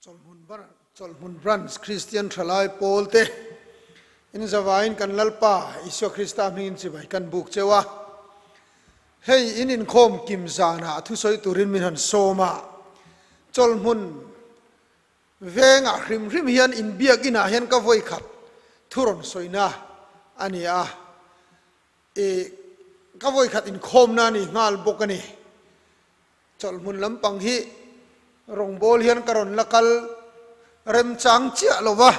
Chawlhmun Branch Kristian Thalai Pawl te in zavaiin kan Lalpa Isua Krista hmingin chibai kan buk cheu a. Hei in inkhawm kim zanah thusawi turin min han sawm a, Chawlhmun vengah hrim hrim hian inbiak inah hian ka vawi khat thu rawn sawina a ni a, i ka vawi khat inkhawmna a ni nghal bawk a ni. Chawlhmun lampang hi rawngbâwl hian ka rawn la kal remchang chiah lo va,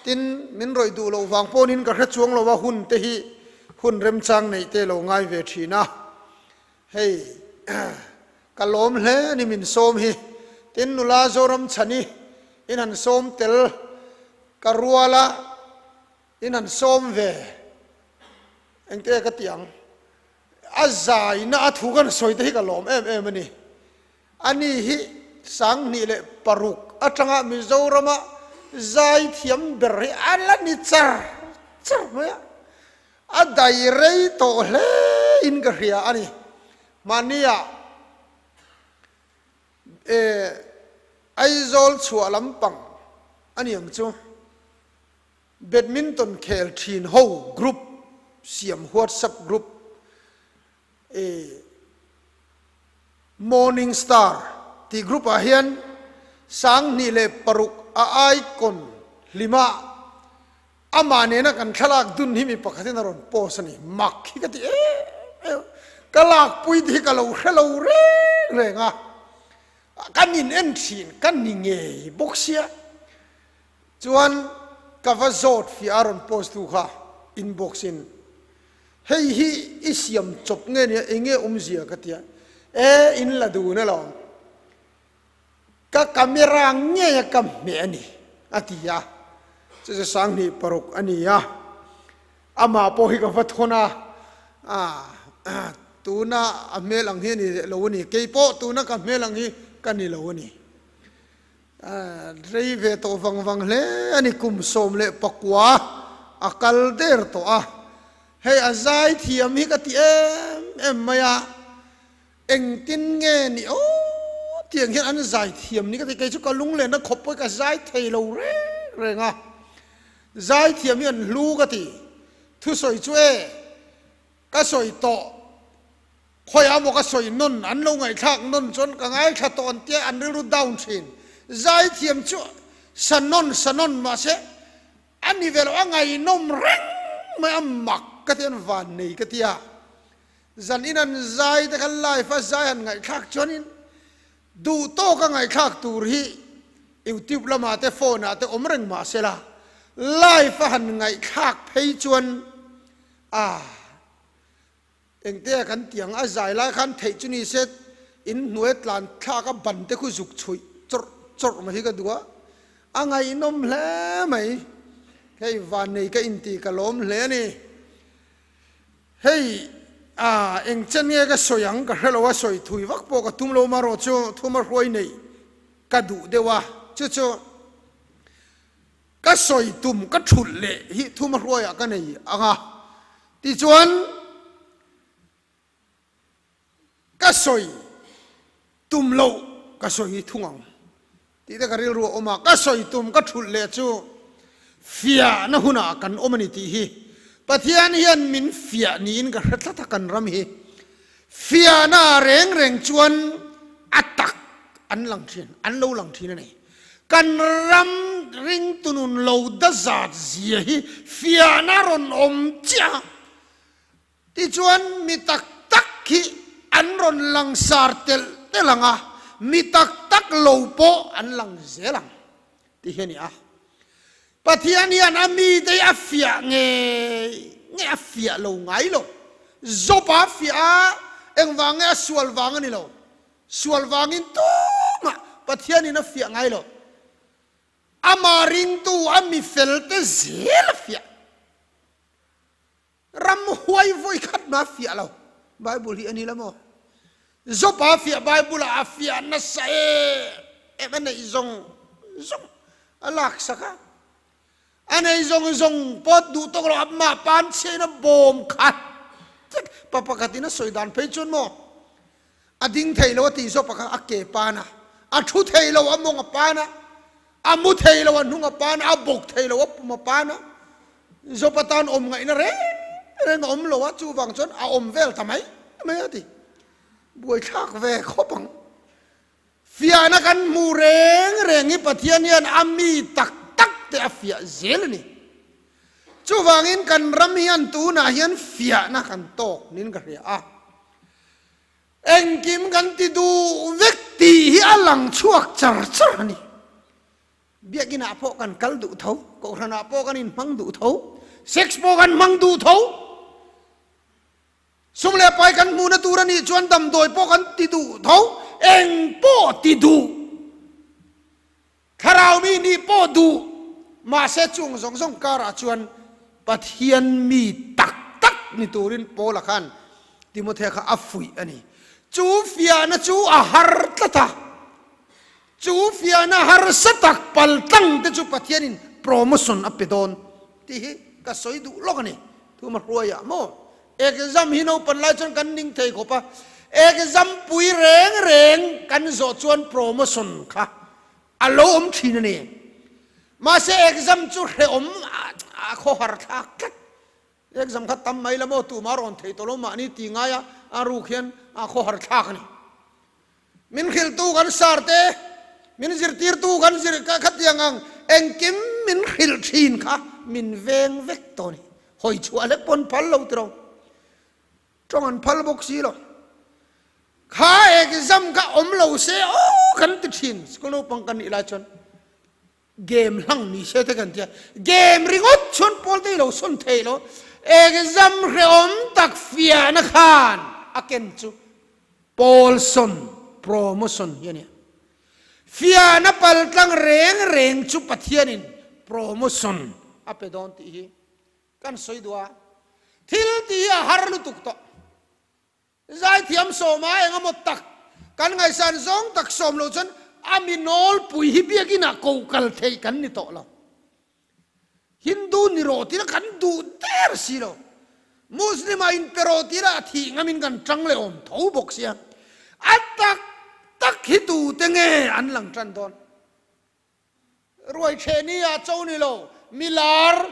tin, min rawih duh loh vang pawhin ka hre chuang lo va, hun te hi hun remchang neih te lo ngai ve thin a, hei ka lawm hle a ni min sawm hi, tin, nula Zoramchhani in han sawm tel ka rual a, in han sawm ve engte ka ti ang. A zaina a thu kan sawi te hi ka lawm em em a ni. Ani hi 2006 atanga Mizorama zai thiam ber hi a la ni char char mai a, a dai rei tawh hle in ka hria a ni. Mahnia Aizawl chhuah lampang a ni ang chu. Badminton khel thin ho group siam WhatsApp group e Morning Star tih group ah hian 2006 a icon hlima amah nena kan thlalak dun hi mi pakhatin a rawn post a ni. Mak hi ka ti em em ka lakpui te hi ka lo hre lo reng reng a, kan in en thin ka ni ngei bawk sia. Chuan ka va zawt fiah a rawn post tu kha inbox in hei hi i siam chawp nge nia enge awmzia ka tia e in la dun alawm ka camera ngei a ka hmeh a ni a ti a chu chu 2006 a ni a amah pawh hi ka va thawn a tuna a hmel ang hi a ni leh lo a ni keipawh tuna ka hmel ang hi ka ni lo a ni. Rei ve tawh vang vang hle a ni, kum 19 a kal der tawh a, hei a zai thiam hi ka ti em em mai a, engtin nge ni aw tiang hian an zai thiam ni ka ti, kei chu ka lunglenna khawp pawh hi ka zai thei lo reng reng a, zai thiam hi an hlu ka ti, thusawi chu e ka sawi tawh. Khawiah maw ka sawi nawn, an lo ngaihthlak nawn chuan ka ngaithla tawh an tia an rilru down thin. Zaithiam chu sa nawn sa nawn mahse a ni ve lo, a ngaihnawm reng mai a mak ka ti an van nei ka tia. Zan in an zai te kha live a zai han ngaihthlak chuanin duh tawk a ngaihthlak tur hi YouTube lamah te phone ah te awm reng mahse la live a han ngaihthlak phei chuan a Engte kan tiang a zai lai khan theih chu ni se in hnuai tlan thlak a ban te khu zuk chhuih chawrh chawrh mai hi ka duh a, a ngaihnawm hle mai. Hei vannei ka inti ka lawm hle a ni. Hei ah eng chen nge ka sawi ang ka hre lo a, sawi thui vak pawh ka tum lo marawh chu thuma hruai nei ka duh deuh a, chu chu Ka sawi tum ka thulh leh hi thuma hruaiah ka nei ang a, tichuan ka sawi tum loh ka sawi thung ang tih te ka rilru a awm a, ka sawi tum ka thulh leh chu fiahna hunah kan awm a ni tih hi Pathian hian min fiah niin ka hre tlat a, kan ram hi fiahna reng reng chuan a tak an lang thin, an lo lang thin a ni. Kan ram ringtunun lo da zat zia hi fiahna rawn awm chiah a, tichuan mi tak tak hi an rawn langsar telh telh ang a, mi tak tak lo pawh an lang zel ang tih hi a ni a. Pathian hian a mite hi a fiah ngei ngei a fiah lo ngai lo. Job-a fiah a, engvang nge a sual vang a ni lo. Sual vangin tumah Pathianin a fiah ngai lo. Amah ringtu a mi felte zel a fiah. Ramhuai vawi khat mah a fiah lo. Bible hi a ni la maw? Job-a fiah Bible-ah a fiah nasa em em a neih zawng zawng a laksak a. A nei zawng zawng pawt duh tawk lo, amah pan chhiain a bawm khat vek. Pa pakhatin a sawi dan phei chuan maw, a ding thei lo a tih zawk pakhat a ke pan a, a thu thei lo a mawng a pan a. A mu thei lo, a hnung a pan a, a bawk thei lo, a pum a pan a. Job atan awm ngaihna reng reng a awm lo a, chuvang chuan a awm vel ta mai mai a ti. Buaithlak ve khawp ang. Fiahna kan hmu reng reng hi Pathian hian a mi tak tak te a fiah zel a ni. Chuvangin kan ram hian tunah hian fiahna kan tawk niin ka hria a. Engkim kan ti duh vek tih hi a lang chhuak char char a ni. Biakinah pawh kan kal duh tho, Kohhranah pawh kan inhmang duh tho, sex pawh kan hmang duh tho. Sum leh pai kan hmuhna tur a nih chuan damdawi pawh kan ti duh tho, eng pawh ti duh, thlarau mi nih pawh duh, mahse chung zawng zawng karah chuan Pathian mi tak tak ni turin Paula khan Timothea kha a fuih a ni. Chu fiahna chu a har tlat a, chu fiahna harsa tak paltlang te chu Pathianin promotion a pe dawn tih hi ka sawi duh lawk a ni. Thuma hruaiah maw? Exam hi naupan lai chuan kan ning thei khawp a, exam pui reng reng kan zawh chuan promotion kha a lo awm thin a ni. Mahse exam chu hrehawm a khawhar thlak tlat. Exam kha tam mai la maw tumah rawn thei tawh lo mahni ti ngai a, a ruk hian a khawhar thlak a ni. Min hrilhtu kan sar te, min zirtirtu kan zir khatiang ang engkim min hrilh thin kha min veng vek tawh a ni. Hawi chhuah hlek pawn phal lo tiraw? Tawng an phal bawk si lo. Kha exam kha awm lo se aw kan ti thin school naupang kan nih lai chuan game hlang ni se te kan tia. Game ringawt chuan pawl te i lo sawn thei lo. Exam hrehawm tak fiahna khan a ken chu Paulson promotion hi a nia. Fiahna paltlang reng reng chu Pathianin promotion a pe dawn tih hi kan sawi duh a. Thil tih hi a har lutuk tawh. Zaithiam sawma eng emaw tak kan ngaihsan zawng tak sawm loh chuan a mi nawlpui hi biakinah ko kal theih kan ni tawh lo. Hindu ni rawh tila kan duh der si lo. Muslim ah in pe rawh tila a thih ngamin kan tang leh awm tho bawk sia. A tak tak hi tute nge an lang tan dawn? Ruai theh ni ah cho ni lo, milar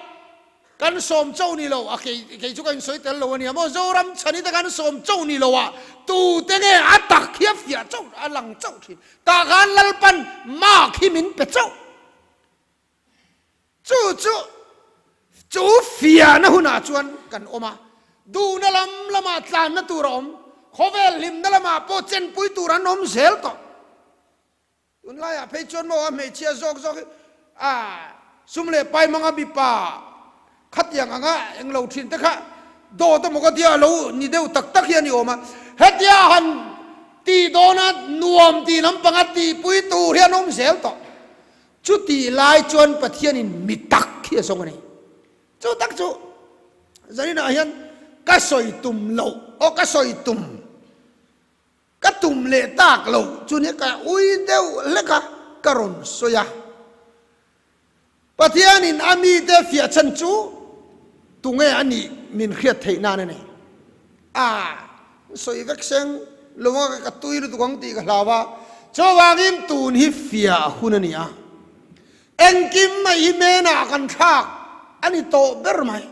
kan sawm cho ni lo, a kei kei chu ka insawi tel lo a nia maw, Zoram chhani te kan sawm cho ni lo ah tute nge a tak hi a fiah chauh a lang chauh thin. Tah khan Lalpan mark hi min pe chauh. Chu chu chu fiahna hunah chuan kan awm a, duhna lam lamah tlanna tur a awm, khawvel hlimna lamah pawh chenpui tur an awm zel tawh. Tunlaiah phei chuan maw a hmeichhia zawk zawk hi a sum leh pai hmanga mipa khatiang anga englo thin te kha dawt emaw ka tia a lo ni deuh tak tak hi a ni awm a, hetia han tih dawna nuam tih lampanga tihpui tur hi an awm zel tawh. Chutih lai chuan Pathianin mi tak hi a zawng a ni. Chu tak chu zaninah hian ka sawi tum loh aw ka sawi tum ka tum leh tak loh chu nia ka ui deuh hlek a ka rawn sawi a. Pathianin a mite fiah chhan chu tunge a nih min hriat theih nan a ni. A sawi vek seng lo a ka tui lutuk ang tih ka hlau a, chuvangin tun hi fiah hun a ni a, engkim mai hi menah kan thlak a ni tawh ber mai.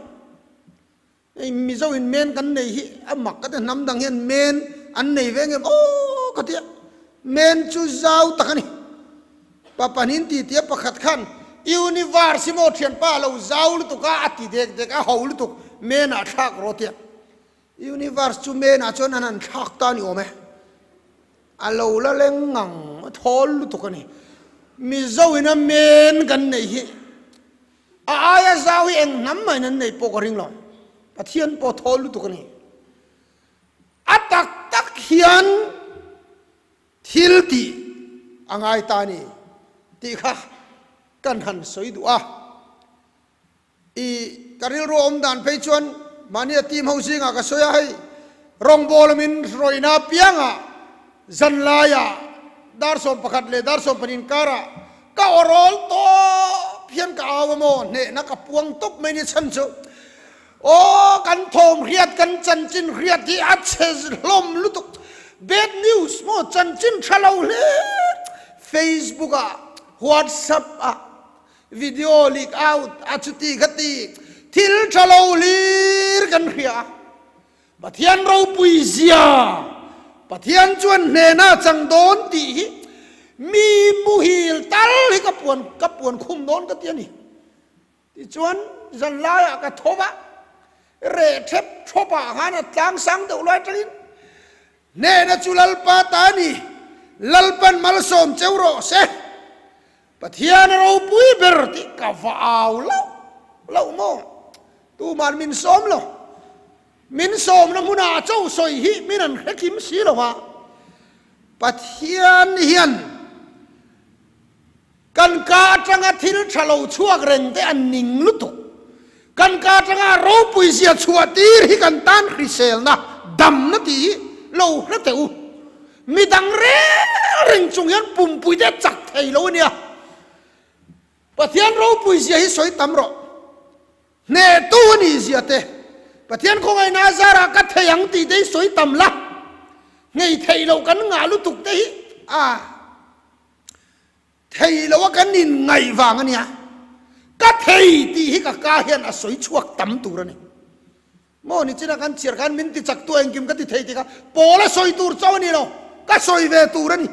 Hei Mizo in men kan nei hi a mak ka ti, hnam dang hian men an nei ve ngem aw ka ti a, men chu zau tak a ni. Pa pahnih ti tia pakhat khan universe hi maw thianpa a lo zau lutuk a, a ti dek dek a ho lutuk menah thlak rawh tia. Universe chu menah chuan an han thlak ta ni awm e. A lo la leng ngang a thawl lutuk a ni. Mizo ina men kan neih hi a aia zau hi eng hnam mahin an neih pawh ka ring lo. Pathian pawh thawl lutuk a ni. A tak tak hian Thil tih a ngai ta ni tih kha kan han sawi duh a. I ka rilru awm dan phei chuan mahni a team ho zingah ka sawi a, hei rawngbawla min rawihna apiangah zanlaiah dar 11 leh dar 12 inkarah ka awrawl tawp hian ka au a maw, hnehna ka puang tawp mai ni chhan chu Aw kan thawm hriat kan chanchin hriat hi a chhe hlawm lutuk bad news maw chanchin tha lo hle Facebook ah. WhatsApp ah video leak out a chuti khati thil tha lo hlir kan hria a. Pathian ropui zia, Pathian chuan hnena chang dawn tih hi mi muhil tal hi ka puan ka puan khum dawn ka ti a ni. Tichuan zan laiah ka tho va, reh thep thawpah khan a tlang sang deuh lai atangin hnehna chu Lalpa ta a ni, Lalpan malsawm cheu rawh se, Pathian a ropui ber tih ka va au loh loh maw? Tuman min sawm lo. Min sawmna hmunah cho sawi hi min an hre kim si lo va, Pathian hian Kan ka atanga thil tha lo chhuak reng te an ning lutuk. Kan ka atanga ropui zia chhuah tir hi kan tan hriselna, damna tih hi lo hre teh u. Midang reng reng chung hian pumpui te a chak thei lo a nia. Pathian ropui zia hi sawi tam rawh. Hnehtu a nih zia te, Pathian khawngaihna a zarah ka thei ang tih te hi sawi tam la. Nghei theih loh kan ngah lutuk te hi a. Thei lo a kan in ngaih vang a nia, ka thei tih hi ka ka hian a sawi chhuak tam tur a ni. Maw nichina kan chhiar khan min ti chak tu engkim ka ti thei tih kha pawl a sawi tur chauh a ni lo, ka sawi ve tur a ni,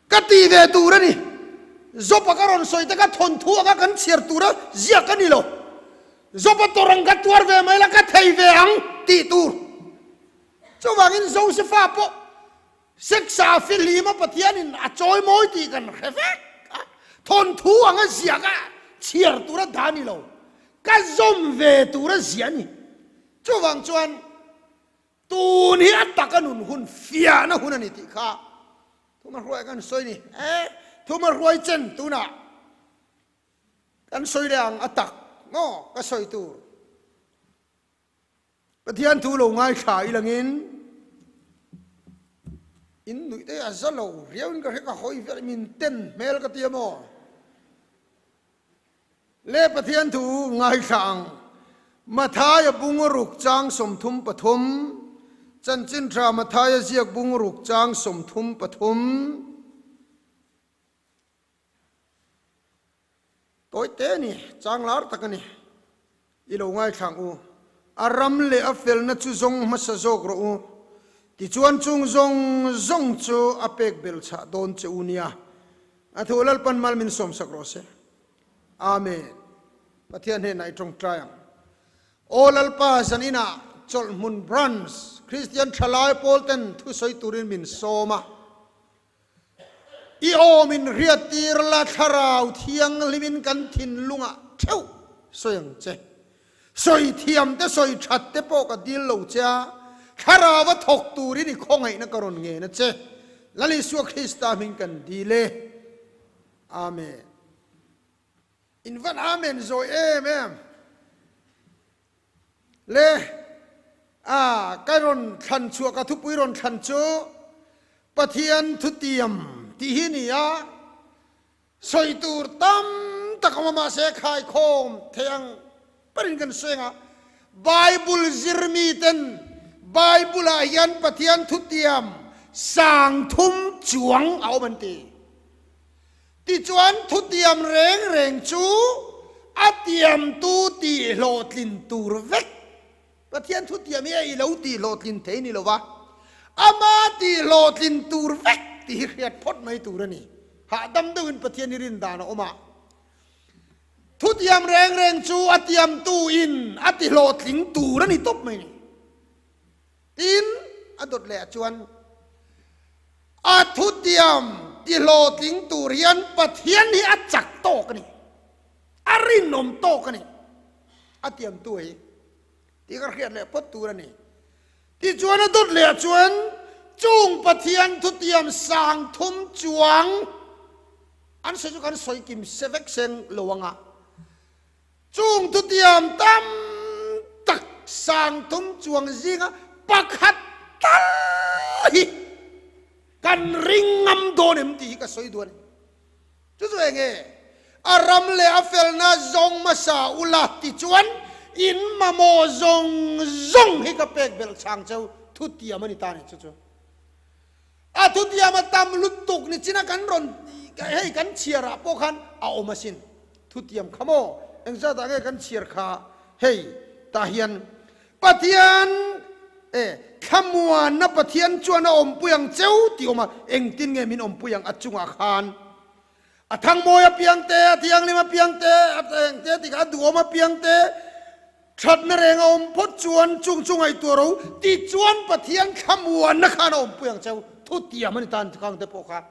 ka ti ve tur a ni. Zawpa ka rawn sawi te kha thawnthu anga kan chhiar tura ziak a ni lo. Zawpa tawrh ang ka tuar ve mai la, ka thei ve ang tih tur. Chuvangin Josefa pawh Sex-a fihlima Pathianin a chawi mawi tih kan hre vek a, thawnthu anga ziah ka chhiar tura dah ni lo, ka zawm ve tura ziah a ni. Chuvang chuan tun hi a taka nun hun fiahna hun a ni tih kha thuma hruai kan sawi ni. E, thuma hruai chen tunah kan sawi leh ang a tak maw ka sawi tur. Pathian thu lo ngaithla i langin in nuih te a za lo riau in ka hre ka hawi vel min ten hmel ka ti a maw? Le Pathian thu ngaithla ang Mathaia bung ruk chang 33 Chanchin tha Mathaia ziak bung ruk chang 33 Tawi te a ni, chang lar tak a ni. I lo ngaithlang u. A ram leh a felna chu zawng hmasa zawk rawh u. Tichuan chung zawng zawng chu a pek bel chhah dawn che u nia. A thu Lalpan mal min sawmsak rawh se. Amen. Pathian hnenah i tawngtai ang. Aw Lalpa zan inah Chawlhhmun Branch Kristian Thalai Pawl ten thusawi turin min sawm a. I awm in hriattir la thlarau thianghlimin kan thinlungah theuh sawi ang che. Sawi thiam te sawi that te pawh ka dil lo che a, thlarau a thawk turin i khawngaihna ka rawn ngen a che. Lal Isua Krista hming kan dil e. Amen. In van Amen zawi em em. Le a ka rawn thlan chhuah ka thupui rawn thlan chu Pathian thutiam tih hi ni a, sawi tur tam tak awm a mahse khaikhawm thei ang berin kan sawi ang a, Bible zirmi ten Bible ah hian Pathian thutiam 3000 chuang a awm an ti. Tichuan thutiam reng reng chu a tiamtu tih hlawhtlin tur vek. Pathian thutiam hi a i lo tih hlawhtlin thei ni lova, ama tih hlawhtlin tur vek tih hi hriat phawt mai tur a ni. Hahdam deuhin Pathian hi rin dan a awm a. Thutiam reng reng chu a tiamtu in a ti hlawhtling tur a ni tawp mai ni. Tin, a dawt leh ah chuan a thutiam tihlawhtling tur hian Pathian hi a chak tawk a ni, a rinawm tawk a ni, a tiamtu hi tih ka hriat leh phawt tur a ni. Tichuan a dawt leh ah chuan chung Pathian thutiam 3000 chuang an sawi chu kan sawi kim se vek seng lo ang a. Chung thutiam tam tak 3000 chuang zinga pakhat tal hi kan ring ngam dawn em tih hi ka sawi duh a ni. Chu chu eng nge? A ram leh a felna zawng hmasa ula tichuan in mamawh zawng zawng hi ka pek belh chhang cheu thutiam a ni ta a ni chu chu. A thutiam a tam lutuk ni china kan rawn hei kan chhiar ah pawh khan a awm asin. Thutiam kha maw? Engzat ah nge kan chhiar kha hei tah hian Pathian e thlamuanna Pathian chuan a awmpui ang cheu tih awm a, engtin nge min awmpui ang a chungah khan a thangmawi apiang te, a thianghlim apiang te, a engte tih kha a duhawm apiang te, Thatna reng a awm phawt chuan chung chu ngaihtuah ro tichuan Pathian thlamuanna khan a awmpui ang cheu. Thutiam a ni tan khang te pawh kha.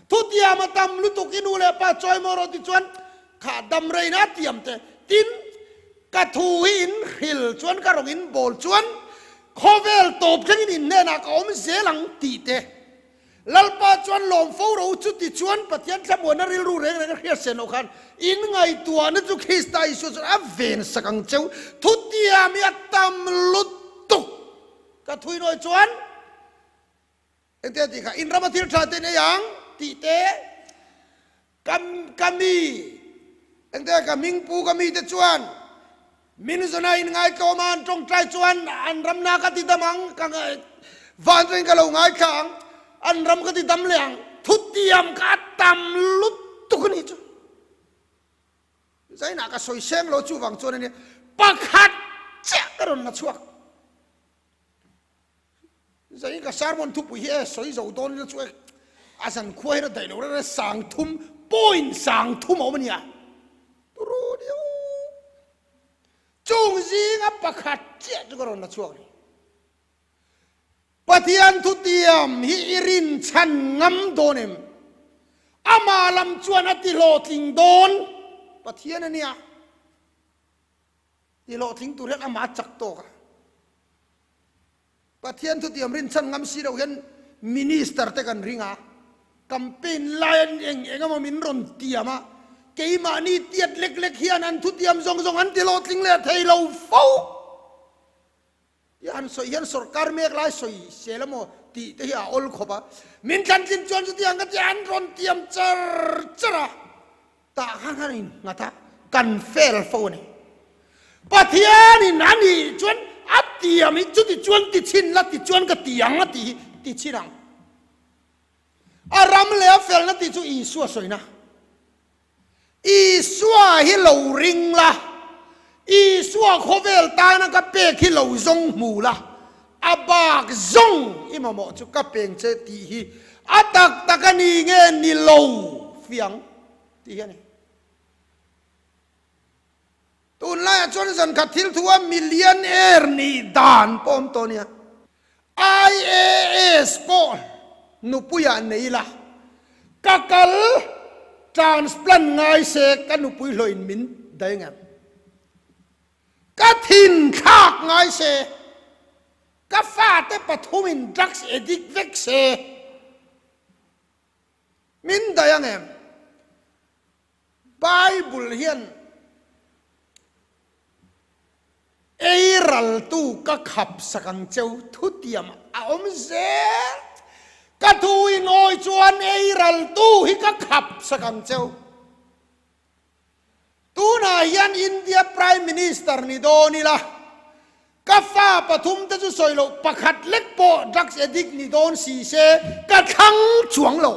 Thutiam a tam lutuk i nu leh pa chawi maw rawh tichuan kha dam reina a tiam te. Tin, ka thu hi in hril chuan ka rawng in bawl chuan khawvel tawp thlengin in hnenah ka awm zel ang tih te. Lalpa chuan lawm fo ro chu tichuan Pathian thlamuanna rilru reng reng a hriat sen loh khan in ngaihtuahna chu Krista Isua chuan a ven sak ang cheu. Thutiam hi a tam lutuk. Ka thuinawi chuan engte a tih kha, in rama thil tha te in ei ang tih te, Ka ka mi, engte ka hmingpu ka mite chuan min zuna in ngaitlawm a, an tawngtai chuan an ramna ka ti dam ang, ka van chuan ka lo ngaithla ang, an ram ka ti dam leh ang, thutiam ka a tam lutuk a nih chu. Zainah ka sawi seng lo chuvang chuan a nia, pakhat chiah ka rawn la chhuak. Zain ka sermon thupui hi e sawi zo dawn ila chu e a zan khua hian a daih lo reng reng 30 point 30 a awm a nia. Turu diu. Chung zinga pakhat chiah chu ka rawn la chhuak ni. Pathian thutiam hi i rin chhan ngam dawn em? Amah lam chuan a ti hlawhtling dawn Pathian a nia. Ti hlawhtling tur hian amah a chak tawk a. Pathian thutiam rinchhan ngam si lo hian Minister te kan ring a, campaign lai an eng eng emaw min rawn tiam a, keimahni tiat lek lek hian an thutiam zawng zawng an ti hlawhtling leh thei lo fo. Ti han sawi hian sorkar mek lai sawi sel emaw tih te hi a awl khawp a, min thlantlin chuan chutiang ka ti an rawn tiam char char a. Tah khan khan in nghat a, kan fel fo a ni. Pathianin a nih chuan a tiam hi chuti chuan ti chhin la ti chuan ka ti ang a tih hi ti chhin ang. A ram leh a felna tih chu Isua sawina. Isua hi lo ring la, Isua khawvel tana ka pek hi lo zawng hmu la, a bak zawng i mamawh chu ka peng che tih hi a tak tak a ni nge ni lo fiang tih hi a ni. Tunlaiah chuan zankhat thil thu a millionaire nih dan pawh awm tawh nia. IAS pawh nupuiah nei ila, ka kal transplant ngai se ka nupui hlawhin min daih ngem? Ka thin thlak ngai se, ka fate pathumin drugs addict vek se min daih ang em? Bible hian ei raltu ka khap sak ang cheu thutiam a awm zel. Ka thu ingawi chuan ei raltu hi ka khap sak ang cheu. Tunah hian India Prime Minister ni dawn ila, ka fa pathum te chu sawi loh pakhat lek pawh drugs addict ni dawn si se ka thlang chuang lo.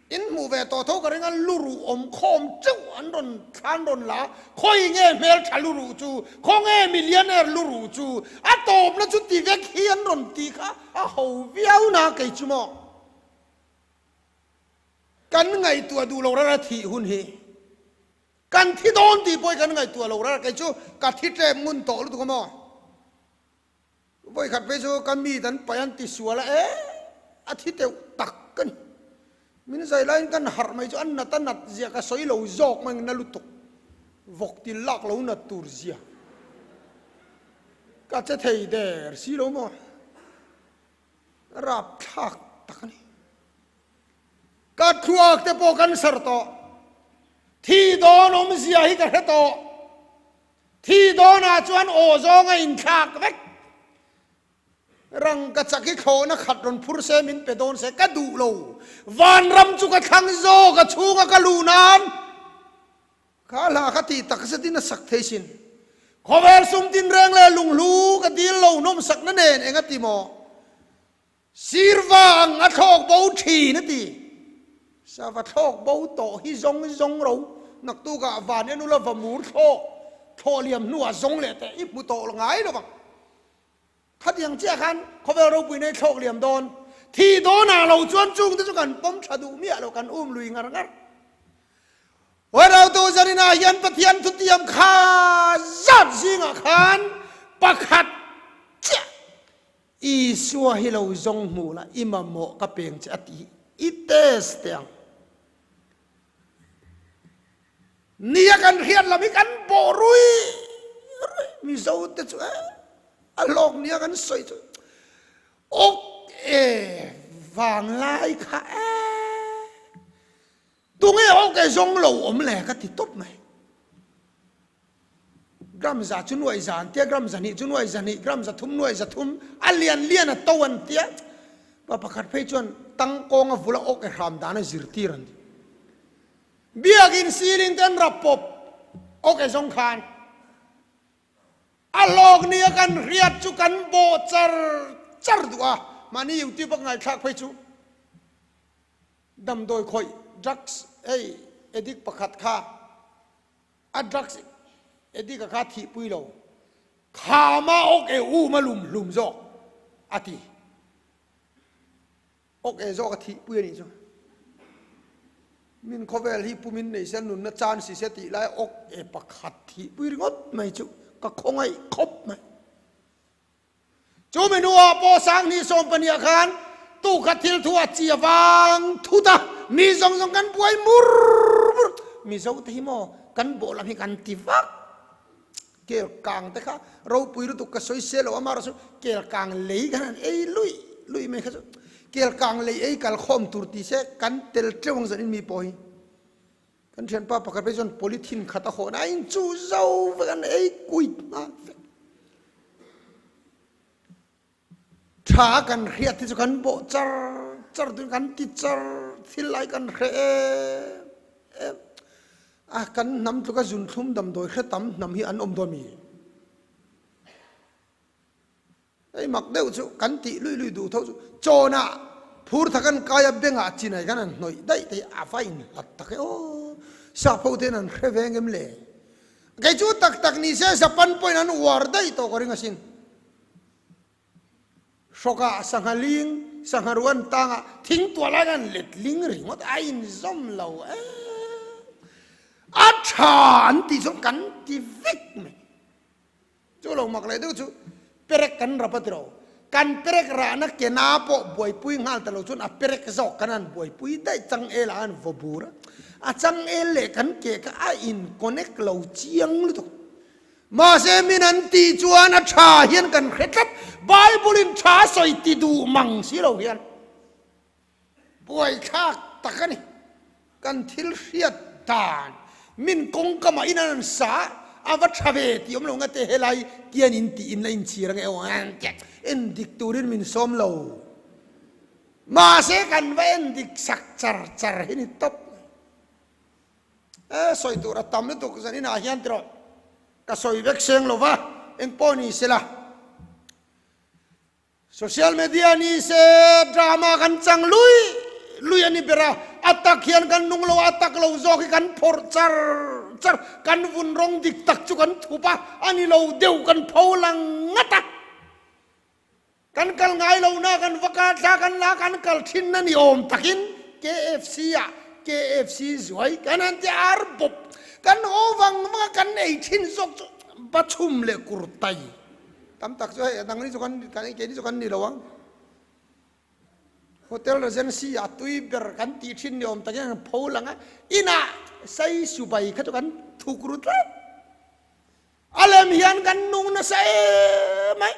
In hmuh ve tawh tho ka ring a, luruh awm khawm teuh an rawn thlan rawn la a, khawi nge hmeltha luruh chu, khawnge millionaire luruh chu, a tawpna chu ti vek hi an rawn ti kha a ho viau na kei chu maw. Kan ngaihtuah duh lo rara thih hun hi. Kan thi dawn tih pawh hi kan ngaihtuah lo rara. Kei chu ka thi tlem ngun tawh lutuk a maw? Vawikhat phei chu ka mi dan paih an ti sual a, e a thi teuh tak ka ni. Min zai laiin kan harh mai chu a nat a nat zia ka sawi lo zawk mai na lutuk. Vawk til lak lo nat tur zia. Ka che thei der si lo maw? Rapthlak tak a ni. Ka thluak te pawh kan sar tawh. Thi dawn awmzia hi ka hre tawh. Thi dawnah chuan aw zawng a inthlak vek. Rang ka chak hi thlawhna khat rawn phur se min pe dawn se ka duh lo. Vanram chu ka thlang zawk a chhunga ka luh nan. Kha hla kha tih tak zetin a sak thei sin. Khawvel sum tinreng leh lunghlu ka dil lo nawmsakna nen eng a ti maw? Sirva ang a thlawk bo thin a ti. Sava thlawk bo tawh hi zawng zawng ro naktukah van en ula va mur thlawk thlawh liam hnuah zawng leh teh i hmu tawh ngai lo vang. Khatiang chiah khan khawvel ropui nei thlawk liam dawn thi dawnah lo chuan chungte chu kan pawm tha duh miah lo kan um lui ngar ngar. Huairautu zaninah hian Pathian thutiam kha zat zingah khan pakhat chiah Isua hi lo zawng hmu la, i mamawh ka peng che a ti hi i test teh ang. Nia kan hriat lam hi kan bawh rui rui Mizo te chu e a hlawk nia kan sawi chu awk e vanglai kha e tunge awk e zawng lo awm le ka ti tawp mai. Gram za chu nuai za an tia, gram zahnih chu nuai zahnih, gram zathum nuai zathum, a lian lian a to an tia. Pa pakhat phei chuan tangkawng a vula awk e hram dan a zirtir an ti. Biakin ceiling te an rap pawp awk e zawng khan a hlawk nia kan hriat chu kan bawh char char duh a, mahni youtube a ngaithlak phei chu damdawi khawih drugs hei addict pakhat kha A drugs addict a kha thihpui lo, khama awk e um a lum hlum zawk a ti. Awk e zawk a thihpui a nih chu. Min khawvel hi pumin nei se nunna chan si se tih lai awk e pakhat thihpui ringawt mai chu ka khawngaih khawp mai. Chu mi hnuah pawh Sanghnih sawmpahniah khan tukhat thil thu a chi avang thut a, mi zawng zawng kan buai mur mur. Mizo te hi maw kan bawh lam hi kan ti vak. Kel kang te kha ropui lutuk ka sawi se lo amaherawhchu kel kang lei khan an ei luih luih mai kha chu kel kang lei ei kal khawm tur ti se kan tel teuh ang zanin mi pawh hi. Kan thianpa pakhat phei chuan polythene khat a hawn a, a inchuh zo vek an ei kuit nghal vek. Tha kan hriat hi chu kan bawh char char tun kan ti char thil lai kan hre em em a, kan hnam tluka zunthlum damdawi hre tam hnam hi an awm dawn mi? Hei mak deuh chu kan tih lui lui duh tho chu chawnah phur tha kan kai a bengah chinai khan an hnawih daih te hi a va inhlat tak e aw sap ho ten an hre ve ngem le kei chu tak tak ni se Japan pawhin an uar daih tawh ka ring asin hrawkah sangha ling sangha ruan tangah thing tuah lai khan let ling ringawt a inzawm lo e a tha an tih chuan kan ti vek mai. Chu lo mak leh deuh chu perek kan rap a ti lo. Kan perek rahna ke na pawh buaipui nghal ta lo chuan a perek zawk kan han buaipui daih changel ah an vaw bur a. A changel leh kan ke kha a in connect lo chiang lutuk. Mahse min an tih chuan a tha hian kan hre tlat. Bible in tha sawi ti duh mang si lo hian. Buaithlak tak a ni. Kan thil hriat dan min kawngkamah in an sa a va tha ve tih awm lo nga te helai tian in tih in la inchhir ange aw an ti en dik turin min sawm lo. Mahse kan va en dik sak char char hi ni tawp mai. E sawi tur a tam lutuk zan inah hian tiraw ka sawi vek seng lo va engpawh ni sela. Social media ni se drama kan chang lui lui a ni ber a, a tak hian kan nung lo a, a tak lo zawk hi kan phawrh char char, kan vun rawng dik tak chu kan thup a, a ni lo deuh kan pho lang ngat a. Kan kal ngai lo na kan va kar thla kan la kan kal thin na ni awm takin KFC ah KFC zuai kan han ti ar bawp kan haw vang vang a kan ei thin zawk chu bachhum leh kurtai. Tam tak chu hei a dang ni chu kan kan keini chu kan ni lo ang. Hotel Regency a tui ber kan tih thin ni awm takin an pho lang a, inah sai subai kha chu kan thuk ru tlat. A lem hian kan nung nasa em mai.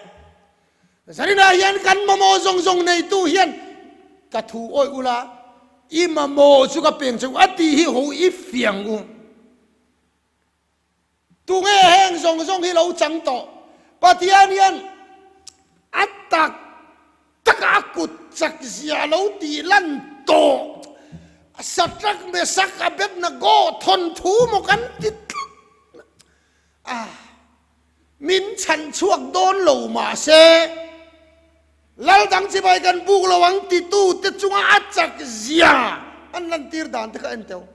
Zaninah hian kan mamawh zawng zawng neitu hian ka thu awih ula, i mamawh chu ka peng che u a tih hi ho i fiang u. Tunge heng zawng zawng hi lo chang tawh? Pathian hian a tak taka a kut chak zia lo tih lan tawh. Satrak Mesak Abednego thawnthu maw kan ti tlat a. Min chhan chhuak dawn lo mahse, Lal dang chibai kan buk lo ang titu te chunga a chak zia an lantir dan te kha en teuh.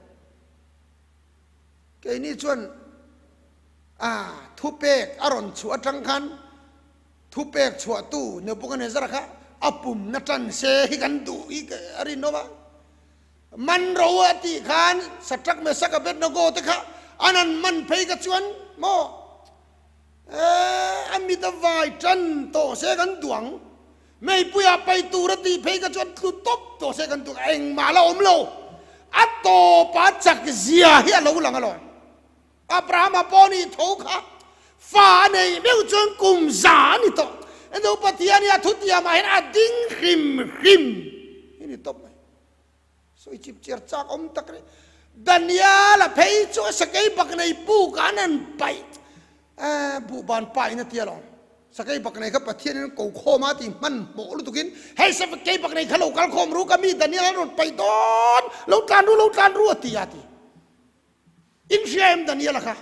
Keini chuan a thupek a rawn chhuah atang khan thupek chhuahtu Nebuchadnezzar kha a pumna tan se hi kan duh hi a rinawm a. Man ro a tih khan Shadrach, Meshach, Abednego te kha an han man phei kha chuan maw eh a mit a vai tan tawh se kan duh ang, meipuia pai tur a tih phei kha chuan tlu tawp tawh se kan duh ang, engmah la awm lo, a tawpa chak zia hi a lo lang alawm. Abrahama pawh nih tho kha fa a neih meuh chuan kum za a ni tawh. Endo Pathian hi a thutiamah hian a ding hrim hrim hi ni tawp mai. Sawi chip chiar chak awm tak rih. Daniel-a phei chu a sakei bak nei puk ah an han paih buhban pahin a ti alawm. Sakei bak nei kha Pathianin ko khawm a ti hmanhmawh lutukin hei sakei bak nei kha lo kal khawm ru ka mi Daniel an rawn paih dawn lo tlan ru lo tlan ru a ti a ti. In hria em Daniel-a kha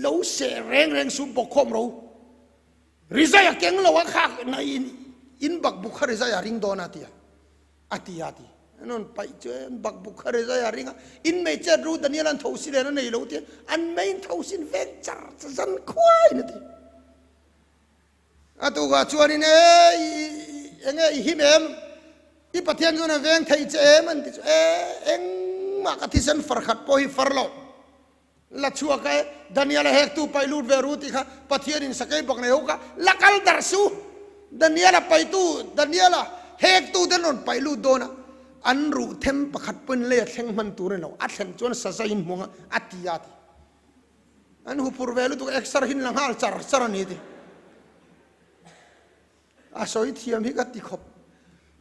lo seh reng reng su bawk khawm ro. Rizai a keng lo a khak na in in bakbuk kha rizai a ring dawn a ti a. A ti a ti. An rawn paih chu e, an bakbuk kha rizai a ring a, in mei chet ru Daniel an tho si len a nei lo ti a, an mei in tho sin veng char char zan khuaiin a ti. A tukah chuanin e, enge i him em? I Pathian chuan a veng thei che em? An ti chu e, engmah ka thisen far khat pawh hi far lo. La chhuak e, Daniel a hektu paih lut ve ru tih kha Pathianin sakei bak nei ho kha la kal darh su. Daniel a paihtu, Daniel a hektu te an rawn paih lut dawn a, an ruh them pakhat pawhin lei a thleng hman tur a ni lo, a thlen chuan saza in hmuang a, a ti a ti. An huphur ve lutuk exer hin la nghal char char a ni ti. A sawi thiam hi ka ti khawp.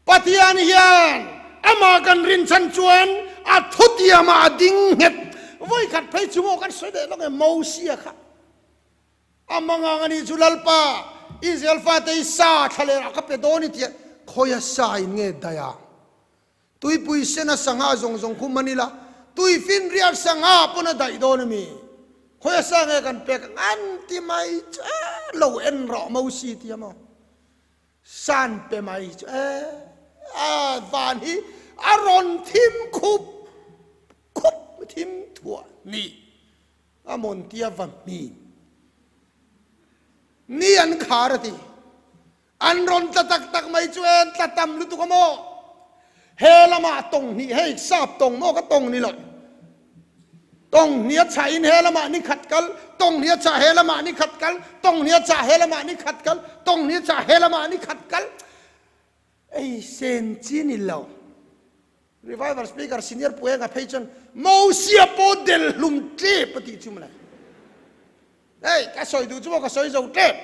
Pathian hian amah kan rinchhan chuan a thutiamah a ding nghet. Vawi khat phei chu maw kan sawi leh lawk e Mosia kha. A mangang a nih chu Lalpa, Israel fate hi sa thla leh ah ka pe dawn i tia khawia sa in nge daih ang. Tuipui sena sangha zawng zawng khu man ila, tuifinriat sangha pawn a daih dawn a mi? Khawi a sa nge kan pek ang? An ti mai chu e, lo en rawh Mosi ti a maw? San pe mai chu e, a van hi a rawn thim khup khup thim thuah ni a mawn tia va hmin ni an khar a ti. An rawn tla tak tak mai chu en tla tam lutuk a maw? He lamah tawng hnih hei sap tawng maw ka tawng ni lo. Tawng hnih a chah in he lamah ni khat kal, tawng hnih a chah he lamah ni khat kal, tawng hnih a chah he lamah ni khat kal, tawng hnih a chah he lamah ni khat kal. Ei sen chi ni lo. Revival Speaker Senior Puenga phei chuan Mosia pawh del hlum tep a tih chu mawle. Hei ka sawi duh chu maw ka sawi zo tep.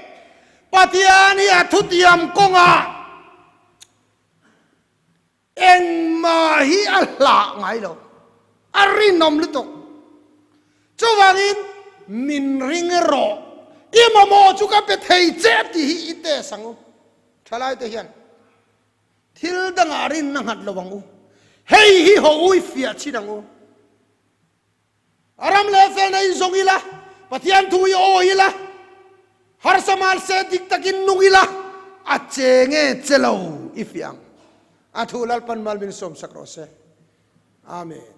Pathian hi a thutiam kawngah engmah hi a hlah ngai lo. A rinawm lutuk. Chuvangin min ring rawh. I mamawh chu ka pe thei che tih hi i test ang u. Thalaite hian Thil dangah rinna nghat lo ang u. Hei hi haw ui fiah chin ang u. A ram leh felna in zawng ila, Pathian thu i awi ila, harsa mal se dik takin nung ila, a che nge che lo i fiah ang. A thu Lalpan mal min sawmsak rawh se. Amen.